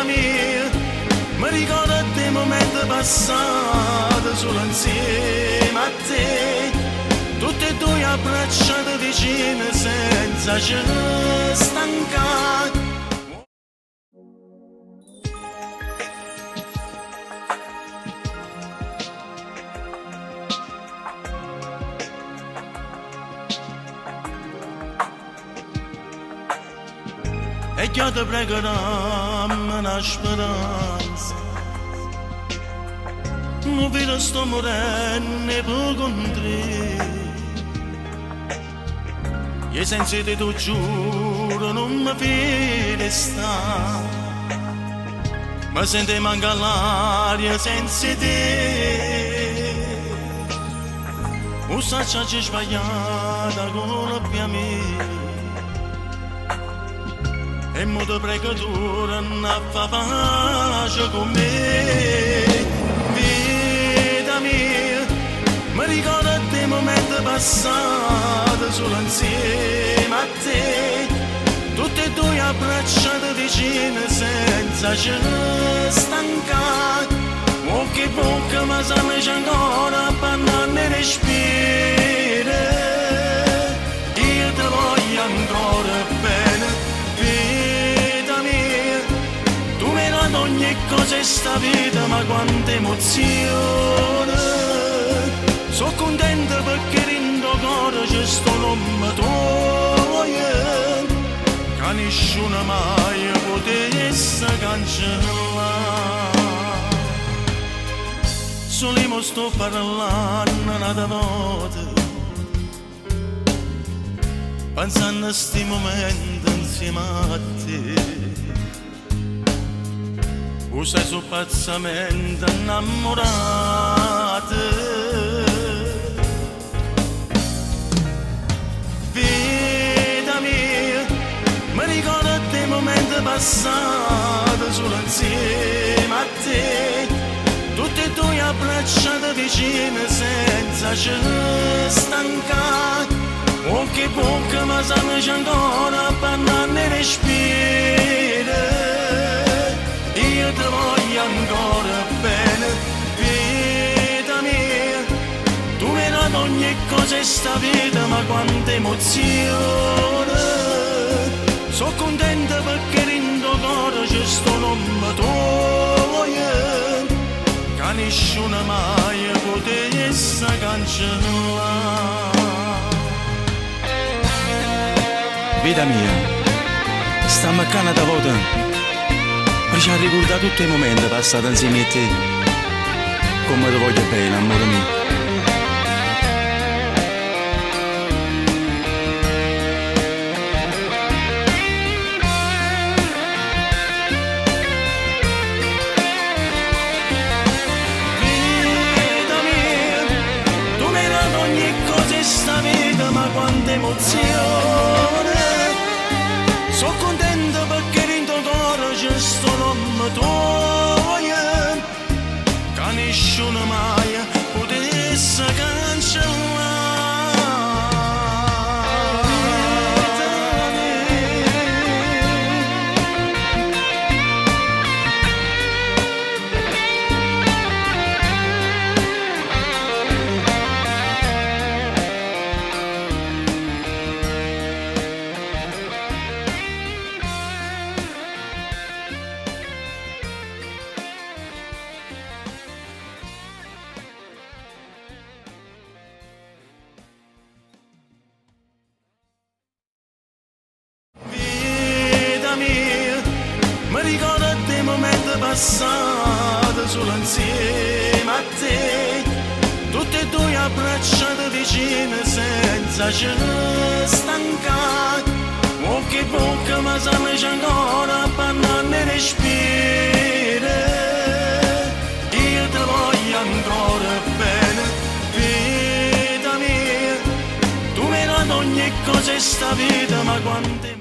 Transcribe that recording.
mia, mi ricordo dei momenti passati solo insieme a te. Tutte e due abbracciate vicine senza ci stancare. E io ti prego dammi una speranza. Non vedo sto morendo per te. E senza te ti giuro non mi fido sta. Ma sente manca l'aria senza te. O saccia c'è sbagliata con la mia. E mo te prego tu non fa pace con me. Vita mia, mi ricordo dei momenti passati solo insieme a te. Tutte e due abbracciate vicine senza ci stancare. Bocca e bocca ma sanno ancora parlare respira. Io ti voglio ancora bene, vita mia. Tu mi dai ogni cosa in sta vita, ma quanta emozione. Sono contento perché dentro cuore c'è sto nome tuo, che nessuno mai potesse cancellare. Solo sto parlando una volta, pensando a sti momenti insieme a te. O sei so pazzamente innamorato. Vita mia, mi ricordo dei momenti passati solo insieme a te. Tutte e due abbracciate vicine senza ci stancare. Bocca e bocca ma sanno ancora parlare respira. Io ti voglio ancora bene, vita mia. Tu mi dai ogni cosa in sta vita, ma quanta emozione. Sono contento perché dentro cuore c'è sto nome tuo, che nessuno mai potesse cancellare. Vita mia, stiamo a Canada volta. Per ci ricordare tutti i momenti passati insieme a te. Come ti voglio bene, amore mio. Vita mia, tu mi dai ogni cosa in sta vita, ma quanta emozione. Sono contento perché dentro cuore c'è sto nome tuo, che nessuno mai potesse cancellare. Vita mia, mi ricordo dei momenti passati solo insieme a te. Tutte e due abbracciate vicine senza ci stancare. Bocca e bocca ma sanno ancora parlare respira. Io ti voglio ancora bene, vita mia. Tu mi dai ogni cosa in sta vita, ma quante